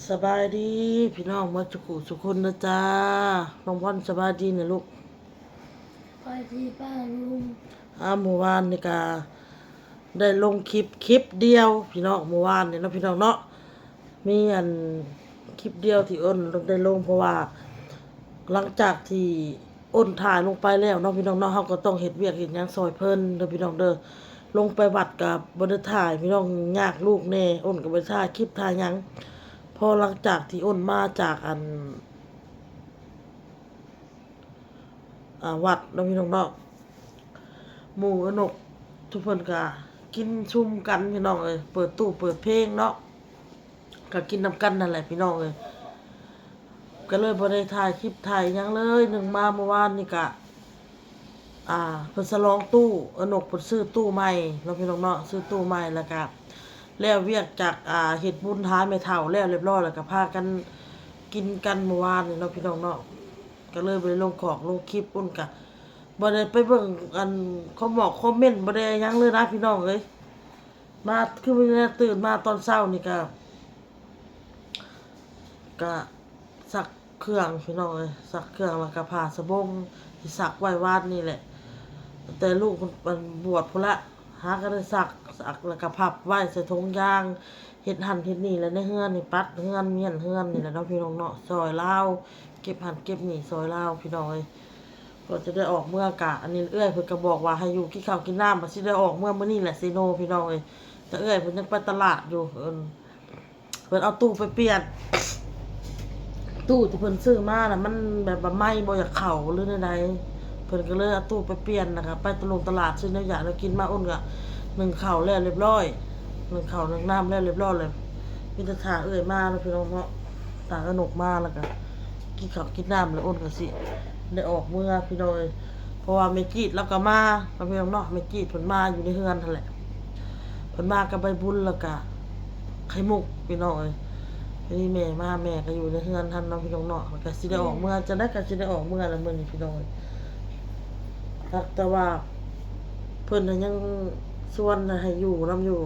ສະບາຍດີພີ່ນ້ອງໝົດສູ່ຜູ້ສູ່ຄົນເດີຈ້າ. ນ້ອງພອນສະບາຍດີນະລູກ. ສະບາຍດີປ້າລຸງ. ອ່າ ມື້ວານນີ້ກະໄດ້ລົງຄລິບ ຄລິບດຽວພີ່ນ້ອງ ມື້ວານນີ້ເນາະພີ່ນ້ອງເນາະ. ມີອັນຄລິບດຽວທີ່ອ້ນໄດ້ລົງ ເພາະວ່າຫຼັງຈາກທີ່ ອ້ນຖ່າຍລົງໄປແລ້ວເນາະພີ່ນ້ອງເນາະ, ເຮົາກໍຕ້ອງເຮັດວຽກເຮັດຫຍັງຊ່ອຍເພິ່ນເດີພີ່ນ້ອງເດີ. ລົງໄປວັດກໍບໍ່ໄດ້ຖ່າຍພີ່ນ້ອງ ຍາກລູກແດ່, ອ້ນກໍບໍ່ໄດ້ຖ່າຍຄລິບຖ່າຍຫຍັງ. ພໍຫຼັງຈາກທີ່ອ້ນມາຈາກອັນ ອ່າ ວັດເນາະພີ່ນ້ອງເນາະ, ໝູ່ເອື້ອນົກທຸກເພິ່ນກໍກິນຊຸມກັນພີ່ນ້ອງເອີຍ, ເປີດຕູ້ເປີດເພງເນາະ. ກໍກິນນຳກັນນັ້ນແຫຼະພີ່ນ້ອງເອີຍ, ກໍເລີຍບໍ່ໄດ້ຖ່າຍຄລິບຖ່າຍຫຍັງເລີຍ. ໜຶ່ງມາເມື່ອວານນີ້ກະ ອ່າ ເພິ່ນສະຫຼອງຕູ້, ເອື້ອນົກເພິ່ນຊື້ຕູ້ໃໝ່ເນາະພີ່ນ້ອງເນາະ, ຊື້ຕູ້ໃໝ່ ແລ້ວກະແລ້ວວຽກຈາກ ອ່າ ເຮັດບຸນຫາແມ່ເຖົ້າແລ້ວລຽບຮ້ອຍ ແລ້ວກະພາກັນກິນກັນເມື່ອວານນີ້ເນາະພີ່ນ້ອງເນາະ. ກໍເລີຍບໍ່ໄດ້ລົງຂອກລົງຄລິບ, ອ້ນກະບໍ່ໄດ້ໄປເບິ່ງອັນຄອມເມັນ ຄອມເມັນ ບໍ່ໄດ້ຫຍັງເລີຍນະພີ່ນ້ອງເອີຍ. ມາຄືມື້ນີ້ຕື່ນມາຕອນເຊົ້ານີ້ກະ ກະຊັກເຄື່ອງພີ່ນ້ອງເອີຍ, ຊັກເຄື່ອງ ແລ້ວກະຜ້າສະບົງທີ່ຊັກໄວ້ວານນີ້ແຫຼະ, ແຕ່ລູກມັນບວດພຸ້ນລະ, ຫາກໍໄດ້ຊັກ ຊັກແລ້ວກະພັບໄວ້ໃສ່ຖົງຢາງ, ເຮັດຫັ້ນເຮັດນີ້ແຫຼະ. ໃນເຮືອນນີ້ປັດເຮືອນ ມ້ຽນເຮືອນນີ້ແຫຼະເນາະພີ່ນ້ອງເນາະ, ຊ່ອຍລາວ ເກັບຫັ້ນເກັບນີ້ຊ່ອຍລາວພີ່ນ້ອງເອີຍ. ກໍຈະໄດ້ອອກເມືອກະ ອັນນີ້ເອື້ອຍເພິ່ນກໍບອກວ່າໃຫ້ຢູ່ກິນເຂົ້າກິນນ້ຳ, ວ່າຊິໄດ້ອອກເມືອມື້ນີ້ແຫຼະເຊໂນພີ່ນ້ອງເອີຍ. ແຕ່ເອື້ອຍເພິ່ນຍັງໄປຕະຫຼາດຢູ່, ເພິ່ນ ເພິ່ນເອົາຕູ້ໄປປ່ຽນ, ຕູ້ທີ່ເພິ່ນຊື້ມານະ ມັນແບບວ່າໄມ້ບໍ່ຢາກເຂົ້າຫຼືແນວໃດ, ເພິ່ນກໍເລີຍເອົາຕູ້ໄປປ່ຽນ ແລ້ວກໍໄປຕະຫຼົງຕະຫຼາດ ຊື້ແນວຢາກແນວກິນມາ. ອ້ນກໍໜຶ້ງເຂົ້າແລ້ວລຽບຮ້ອຍ, ໜຶ້ງເຂົ້າໜຶ້ງນ້ຳແລ້ວລຽບຮ້ອຍແລ້ວ, ມີແຕ່ຖ້າເອື້ອຍມາເນາະພີ່ນ້ອງເນາະ. ຖ້າເອື້ອນົກມາແລ້ວກໍກິນເຂົ້າກິນນ້ຳແລ້ວ ອ້ນກໍຊິໄດ້ອອກເມືອພີ່ນ້ອງເອີຍ. ເພາະວ່າແມ່ຈີດລາວກໍມາເນາະພີ່ນ້ອງເນາະ, ແມ່ຈີດເພິ່ນມາຢູ່ໃນເຮືອນຫັ້ນແຫຼະ, ເພິ່ນມາກັບໃບບຸນ ແລ້ວກະໄຂ່ມຸກພີ່ນ້ອງເອີຍ. ທີນີ້ແມ່ມາ ແມ່ກໍຢູ່ໃນເຮືອນຫັ້ນເນາະພີ່ນ້ອງເນາະ, ແລ້ວກະຊິໄດ້ອອກເມືອ, ຈັ່ງໃດກໍຊິໄດ້ອອກເມືອລະມື້ນີ້ພີ່ນ້ອງເອີຍ. ຫາກແຕ່ວ່າເພິ່ນນະຍັງຊວນໃຫ້ຢູ່ນຳຢູ່,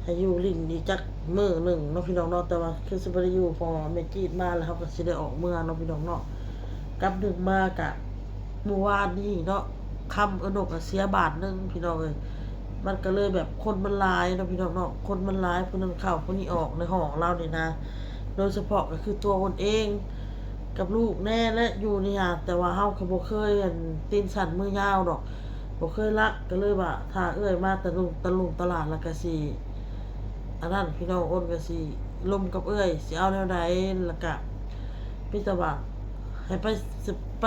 ໃຫ້ຢູ່ຫຼິ້ນອີກຈັກມື້ໜຶ່ງເນາະພີ່ນ້ອງເນາະ, ແຕ່ວ່າຄືຊິບໍ່ໄດ້ຢູ່ ເພາະວ່າແມ່ຈີດມາແລ້ວ ເຮົາກໍຊິໄດ້ອອກເມືອເນາະພີ່ນ້ອງເນາະ. ກັບໜຶ່ງມາກະ ມື້ວານນີ້ເນາະ ຄຳເອື້ອນົກກໍເສຍບາດໜຶ່ງພີ່ນ້ອງເອີຍ. ມັນກໍເລີຍແບບຄົນມັນຫຼາຍເນາະພີ່ນ້ອງເນາະ, ຄົນມັນຫຼາຍ ຜູ້ນັ້ນເຂົ້າຜູ້ນີ້ອອກໃນຫ້ອງລາວນີ້ນະ. ໂດຍສະເພາະກໍຄືຕົວອ້ນເອງກັບລູກແນ່ແຫຼະຢູ່ນີ້ຫາ, ແຕ່ວ່າເຮົາກໍບໍ່ເຄີຍອັນຕີນສັ້ນມືຍາວດອກ, ບໍ່ເຄີຍລັກ, ກໍເລີຍວ່າຖ້າເອື້ອຍມາຕະລຸງ ຕະລຸງຕະຫຼາດ ແລ້ວກໍຊິອັນນັ້ນພີ່ນ້ອງ. ອ້ນກໍຊິລົມກັບເອື້ອຍ ຊິເອົາແນວໃດ, ແລ້ວກໍມີແຕ່ວ່າ ໃຫ້ໄປ ໄປ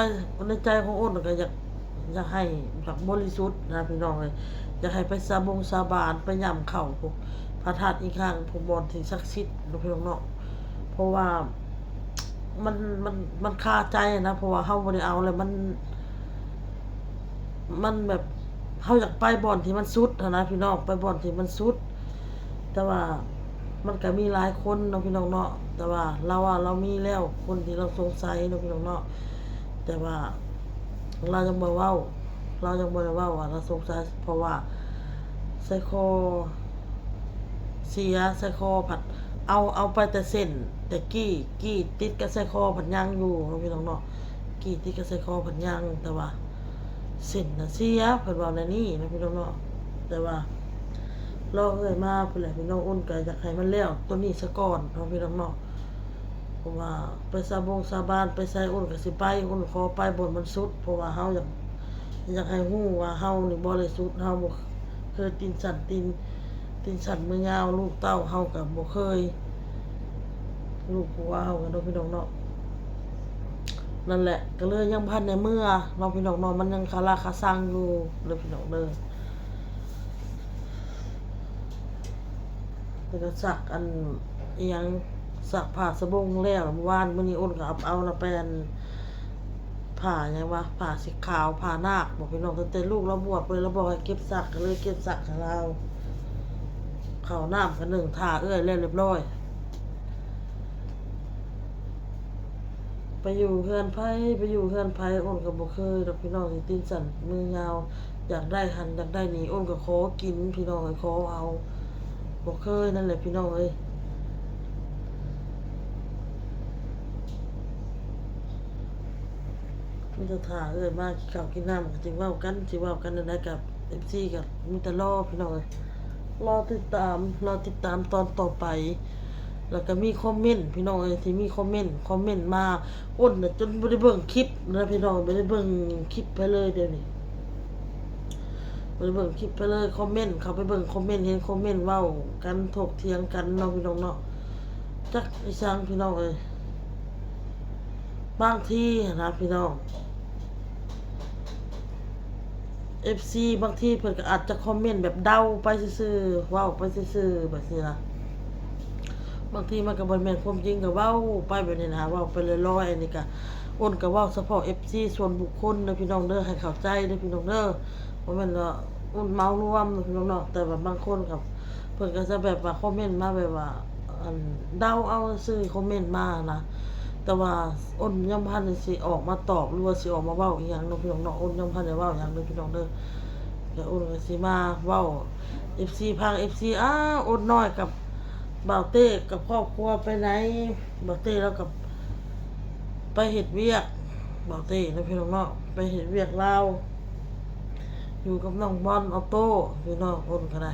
ໃນໃຈຂອງອ້ນກໍຢາກ ຢາກໃຫ້ແບບບໍລິສຸດນະພີ່ນ້ອງເອີຍ, ຢາກໃຫ້ໄປສາບົງສາບານ ໄປຍ່ຳເຂົ້າພວກພະທາດອີງຄັງ ພວກບ່ອນທີ່ສັກສິດເນາະພີ່ນ້ອງເນາະ. ເພາະວ່າມັນ ມັນ ມັນຄາໃຈນະ, ເພາະວ່າເຮົາບໍ່ໄດ້ເອົາແລ້ວມັນ ມັນແບບ ເຮົາຢາກໄປບ່ອນທີ່ມັນສຸດຫັ້ນນະພີ່ນ້ອງ, ໄປບ່ອນທີ່ມັນສຸດ. ແຕ່ວ່າມັນກໍມີຫຼາຍຄົນເນາະພີ່ນ້ອງເນາະ, ແຕ່ວ່າລາວວ່າລາວມີແລ້ວ ຄົນທີ່ລາວສົງໄສເນາະພີ່ນ້ອງເນາະ, ແຕ່ວ່າລາວຍັງບໍ່ເວົ້າ, ລາວຍັງບໍ່ໄດ້ເວົ້າວ່າລາວສົງໄສ. ເພາະວ່າໄຊຄໍເສຍ, ໄຊຄໍພັດເອົາ ເອົາໄປແຕ່ເສັ້ນ ແຕ່ກີ້ ກີ້ຕິດກັບໄຊຄໍພັດຍັງຢູ່ເນາະພີ່ນ້ອງເນາະ, ກີ້ຕິດກັບໄຊຄໍພັດຍັງ. ແຕ່ວ່າ ເສັ້ນນະເສຍ ເພິ່ນເວົ້າແນວນີ້ນະພີ່ນ້ອງເນາະ. ແຕ່ວ່າລໍເອື້ອຍມາພຸ້ນແຫຼະພີ່ນ້ອງ, ອ້ນກໍຢາກໃຫ້ມັນແລ້ວໂຕນີ້ສາກ່ອນເນາະພີ່ນ້ອງເນາະ. ເພາະວ່າໄປສາບົງສາບານໄປໃສ ອ້ນກໍຊິໄປ, ອ້ນຂໍໄປບ່ອນມັນສຸດ. ເພາະວ່າເຮົາຢາກ ຢາກໃຫ້ຮູ້ວ່າເຮົານີ້ບໍລິສຸດ, ເຮົາບໍ່ເຄີຍຕີນສັ້ນ ຕີນ ຕີນສັ້ນມືຍາວ. ລູກເຕົ້າເຮົາກໍບໍ່ເຄີຍ, ລູກຜົວເຮົາກໍເນາະພີ່ນ້ອງເນາະ. ນັ້ນແຫຼະ ກໍເລີຍຍັງບໍ່ທັນໄດ້ເມືອເນາະພີ່ນ້ອງເນາະ, ມັນຍັງຄາລາຄາຊັງຢູ່ເດີພີ່ນ້ອງເດີ. ແລ້ວກໍຊັກອັນ ອີ່ຫຍັງ ຊັກຜ້າສະບົງແລ້ວ ມື້ວານ. ມື້ນີ້ອ້ນກໍເອົາ ເອົາລະໄປອັນ ຜ້າຫຍັງວະ ຜ້າສີຂາວ ຜ້ານາກບໍພີ່ນ້ອງ, ຕັ້ງແຕ່ລູກລາວບວດໄປ ລາວບອກໃຫ້ເກັບຊັກ ກໍເລີຍເກັບຊັກໃຫ້ລາວ. ເຂົ້ານ້ຳກໍໜຶ້ງຖ້າເອື້ອຍແລ້ວລຽບຮ້ອຍ. ໄປຢູ່ເຮືອນໃຜ ໄປຢູ່ເຮືອນໃຜ ອ້ນກໍບໍ່ເຄີຍດອກພີ່ນ້ອງ, ຊິຕີນສັ້ນມືຍາວ ຢາກໄດ້ຫັ້ນຢາກໄດ້ນີ້ ອ້ນກໍຂໍກິນພີ່ນ້ອງເອີຍ, ຂໍເອົາ ບໍ່ເຄີຍ. ນັ້ນແຫຼະພີ່ນ້ອງເອີຍ, ຈະຖ້າເອື້ອຍມາກິນເຂົ້າກິນນ້ຳ ກໍຈຶ່ງເວົ້າກັນ ຊິເວົ້າກັນແນວໃດກັບເອັຟຊີ ກໍມີແຕ່ລໍພີ່ນ້ອງເອີຍ ລໍຕິດຕາມ ລໍຕິດຕາມຕອນຕໍ່ໄປ. ແລ້ວກໍມີຄອມເມັນພີ່ນ້ອງເອີຍ ທີ່ມີຄອມເມັນ ຄອມເມັນມາ ອ້ນນະຈົນບໍ່ໄດ້ເບິ່ງຄລິບນະພີ່ນ້ອງ ບໍ່ໄດ້ເບິ່ງຄລິບໃຜເລີຍດຽວນີ້ ບໍ່ໄດ້ເບິ່ງຄລິບໃຜເລີຍ ຄອມເມັນ ເຂົ້າໄປເບິ່ງຄອມເມັນ ເຫັນຄອມເມັນເວົ້າກັນຖົກຖຽງກັນເນາະພີ່ນ້ອງເນາະ ຈັກອີ່ຫຍັງພີ່ນ້ອງເອີຍ. ບາງທີຫັ້ນນະພີ່ນ້ອງ ເອັຟຊີ ບາງທີເພິ່ນກໍອາດຈະຄອມເມັນແບບເດົາໄປຊື່ໆ ເວົ້າໄປຊື່ໆ ແບບຊີ້ນະ ບາງທີມັນກໍບໍ່ແມ່ນຄວາມຈິງ ກໍເວົ້າໄປແບບນີ້ນະ ເວົ້າໄປລອຍໆ. ອັນນີ້ກໍ ອ້ນກໍເວົ້າສະເພາະເອັຟຊີສ່ວນບຸກຄົນເດີພີ່ນ້ອງເດີ ໃຫ້ເຂົ້າໃຈເດີພີ່ນ້ອງເດີ ບໍ່ແມ່ນວ່າອ້ນເໝົາລວມເນາະພີ່ນ້ອງເນາະ ແຕ່ວ່າບາງຄົນກໍ ເພິ່ນກໍຈະແບບວ່າຄອມເມັນມາແບບວ່າ ອັນ ເດົາເອົາຊື່ຄອມເມັນມານະ ແຕ່ວ່າອ້ນຍັງບໍ່ທັນໄດ້ຊິອອກມາຕອບ ຫຼືວ່າຊິອອກມາເວົ້າອີ່ຫຍັງເນາະພີ່ນ້ອງເນາະ ອ້ນຍັງບໍ່ທັນໄດ້ເວົ້າຫຍັງເລີຍພີ່ນ້ອງເດີ. ແລ້ວອ້ນກໍຊິມາເວົ້າ ເອັຟຊີ ຟັງ ເອັຟຊີ ອ້າວ ອ້ນນ້ອຍກັບບ່າວເຕ້ກັບຄອບຄົວໄປໃນ ບ່າວເຕ້ລາວກໍໄປເຮັດວຽກ ບ່າວເຕ້ເນາະພີ່ນ້ອງເນາະ ໄປເຮັດວຽກລາວ ຢູ່ກັບນ້ອງບອນ ອອໂຕ້ ພີ່ນ້ອງ ອ້ນກໍໄດ້.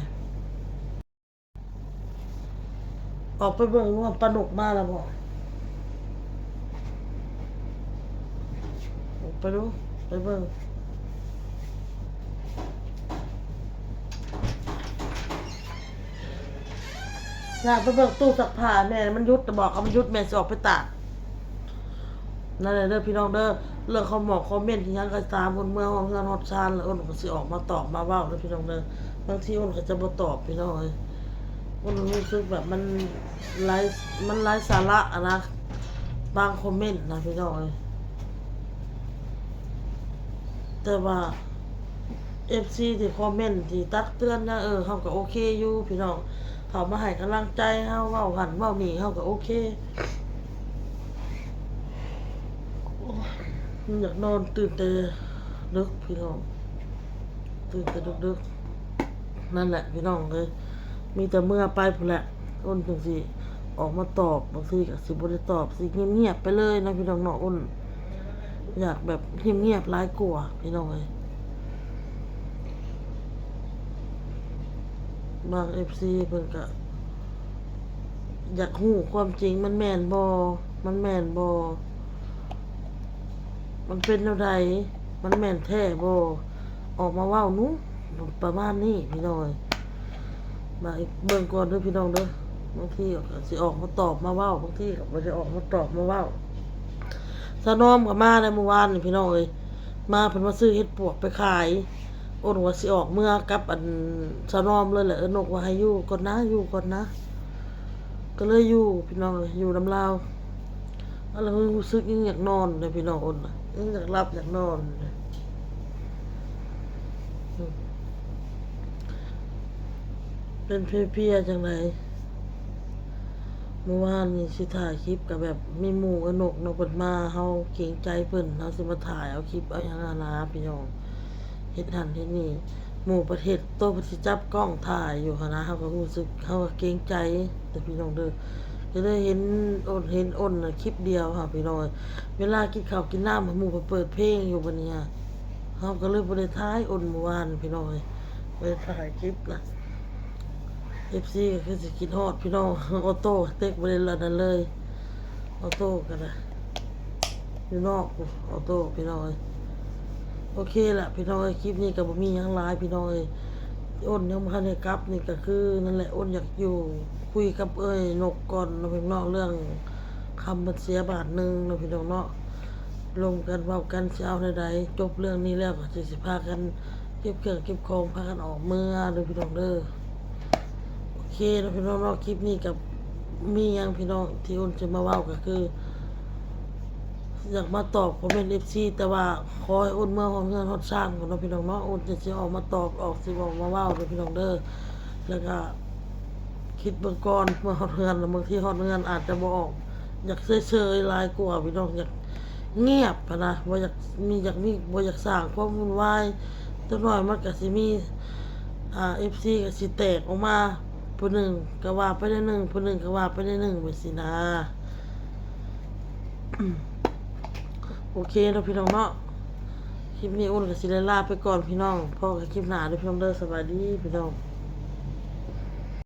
ອອກໄປເບິ່ງວ່າປານົກມາແລ້ວບໍ່ ອອກໄປດູ ໄປເບິ່ງ ຍ່າງໄປເບິ່ງຕູ້ຊັກຜ້າແມ່ ມັນຢຸດ ບອກເອົາມັນຢຸດ ແມ່ຊິອອກໄປຕາກ. ນັ້ນແຫຼະເດີພີ່ນ້ອງເດີ ເລື່ອງຄອມມອງຄອມເມັນອີ່ຫຍັງກໍຕາມ ອ້ນເມືອຮອດເຮືອນຮອດຊານແລ້ວ ອ້ນກໍຊິອອກມາຕອບມາເວົ້າເດີພີ່ນ້ອງເດີ. ບາງທີອ້ນກໍຈະບໍ່ຕອບພີ່ນ້ອງເອີຍ ອ້ນຮູ້ສຶກແບບມັນໄຮ້ ມັນໄຮ້ສາລະຫັ້ນນະ ບາງຄອມເມັນນະພີ່ນ້ອງເອີຍ. ແຕ່ວ່າເອັຟຊີທີ່ຄອມເມັນ ທີ່ຕັກເຕືອນນະ ເອີ ເຮົາກໍໂອເຄຢູ່ພີ່ນ້ອງ ເຂົ້າມາໃຫ້ກຳລັງໃຈເຮົາ ເວົ້າຫັ້ນເວົ້ານີ້ ເຮົາກໍໂອເຄ. ໂອ້ຍ ຢາກນອນ ຕື່ນແຕ່ດຶກພີ່ນ້ອງ ຕື່ນແຕ່ດຶກໆ. ນັ້ນແຫຼະພີ່ນ້ອງເອີຍ ມີແຕ່ເມືອໄປພຸ້ນແຫຼະ ອ້ນຈຶ່ງຊິອອກມາຕອບ ບາງທີກໍຊິບໍ່ໄດ້ຕອບ ຊິງຽບໆໄປເລີຍເນາະພີ່ນ້ອງເນາະ. ອ້ນຢາກແບບງຽບໆຫຼາຍກວ່າພີ່ນ້ອງເອີຍ. ບາງເອັຟຊີເພິ່ນກໍຢາກຮູ້ຄວາມຈິງ ມັນແມ່ນບໍ່ ມັນແມ່ນບໍ່ ມັນເປັນແນວໃດ ມັນແມ່ນແທ້ບໍ່ ອອກມາເວົ້າໜູ ປະມານນີ້ພີ່ນ້ອງເອີຍ. ມາເບິ່ງກ່ອນເດີພີ່ນ້ອງເດີ ບາງທີກໍຊິອອກມາຕອບມາເວົ້າ ບາງທີກໍບໍ່ໄດ້ອອກມາຕອບມາເວົ້າ. ສາວນອມກໍມາໃນມື້ວານນີ້ພີ່ນ້ອງເອີຍ ມາເພິ່ນມາຊື້ເຫັດປວກໄປຂາຍ ອ້ນວ່າຊິອອກເມືອກັບອັນສາວນອມເລີຍແຫຼະ ເອີ ນົກວ່າໃຫ້ຢູ່ກ່ອນນະ ຢູ່ກ່ອນນະ ກໍເລີຍຢູ່ພີ່ນ້ອງເອີຍ ຢູ່ນຳລາວ. ອັນລະຮູ້ສຶກຍັງຢາກນອນເດ້ພີ່ນ້ອງ ອ້ນນະ ຍັງຢາກຫຼັບຢາກນອນ ເປັນເພຍໆຈັ່ງໃດ. ມື້ວານນີ້ຊິຖ່າຍຄລິບກໍແບບມີໝູ່ເອື້ອຍນົກເນາະ ເພິ່ນມາ ເຮົາເກງໃຈເພິ່ນ ເຮົາຊິມາຖ່າຍເອົາຄລິບເອົາຫຍັງຫັ້ນນະພີ່ນ້ອງ ເຮັດຫັ້ນເຮັດນີ້ ໝູ່ປະເທດໂຕເພິ່ນຊິຈັບກ້ອງຖ່າຍຢູ່ຫັ້ນນະ ເຮົາກໍຮູ້ສຶກ ເຮົາກໍເກງໃຈເດີພີ່ນ້ອງເດີ. ກໍເລີຍເຫັນ ເຫັນອ້ນນະຄລິບດຽວຫາພີ່ນ້ອງ ເວລາກິນເຂົ້າກິນນ້ຳ ໝູ່ເພິ່ນເປີດເພງຢູ່ບັດນີ້ ເຮົາກໍເລີຍບໍ່ໄດ້ຖ່າຍອ້ນມື້ວານພີ່ນ້ອງເອີຍ ບໍ່ໄດ້ຖ່າຍຄລິບນະ. ເອັຟຊີກໍຄືຊິຄິດຮອດພີ່ນ້ອງ ອອໂຕ້ເຕັກບໍ່ໄດ້ລະນັ້ນເລີຍ ອອໂຕ້ກໍໄດ້ຢູ່ນອກພຸ້ນ ອອໂຕ້ພີ່ນ້ອງເອີຍ. ໂອເຄລະພີ່ນ້ອງເອີຍ ຄລິບນີ້ກໍບໍ່ມີຫຍັງຫຼາຍພີ່ນ້ອງເອີຍ ອ້ນຍັງບໍ່ທັນໄດ້ກັບ ນີ້ກໍຄືນັ້ນແຫຼະ ອ້ນຢາກຢູ່ຄຸຍກັບເອື້ອຍນົກກ່ອນເນາະພີ່ນ້ອງ ເລື່ອງຄຳມັນເສຍບາດໜຶ່ງເນາະພີ່ນ້ອງເນາະ. ລົມກັນເວົ້າກັນຊິເອົາແນວໃດ ຈົບເລື່ອງນີ້ແລ້ວກໍຊິ ຊິພາກັນເກັບເຄື່ອງເກັບຂອງ ພາກັນອອກເມືອເດີພີ່ນ້ອງເດີ. ໂອເຄເນາະພີ່ນ້ອງເນາະ ຄລິບນີ້ກໍມີຫຍັງພີ່ນ້ອງທີ່ອ້ນຈະມາເວົ້າກໍຄື ຢາກມາຕອບຄອມເມັນເອັຟຊີ ແຕ່ວ່າຂໍໃຫ້ອ້ນເມືອຮອດເຮືອນຮອດຊານກ່ອນເນາະພີ່ນ້ອງເນາະ ອ້ນຈຶ່ງຊິອອກມາຕອບ ອອກ ຊິອອກມາເວົ້າເດີພີ່ນ້ອງເດີ. ແລ້ວກໍ ຄິດເບິ່ງກ່ອນ ເມື່ອຮອດເຮືອນ ບາງທີຮອດເຮືອນອາດຈະບໍ່ອອກ ຢາກເຊີຍໆຫຼາຍກວ່າພີ່ນ້ອງ ຢາກງຽບຫັ້ນນະ ບໍ່ຢາກມີ ຢາກມີ ບໍ່ຢາກສ້າງຄວາມວຸ່ນວາຍ. ຈັກໜ້ອຍມັນກໍຊິມີ ອ່າ ເອັຟຊີກໍຊິແຕກອອກມາ ຜູ້ໜຶ່ງກໍວ່າໄປແນວໜຶ່ງ ຜູ້ໜຶ່ງກໍວ່າໄປແນວໜຶ່ງ ແບບຊີ້ນະ. ໂອເຄເນາະພີ່ນ້ອງເນາະ ຄລິບນີ້ອຸ່ນກໍຊິໄດ້ລາໄປກ່ອນພີ່ນ້ອງ ພໍ້ກັນຄລິບໜ້າເດີພີ່ນ້ອງເດີ ສະບາຍດີພີ່ນ້ອງ.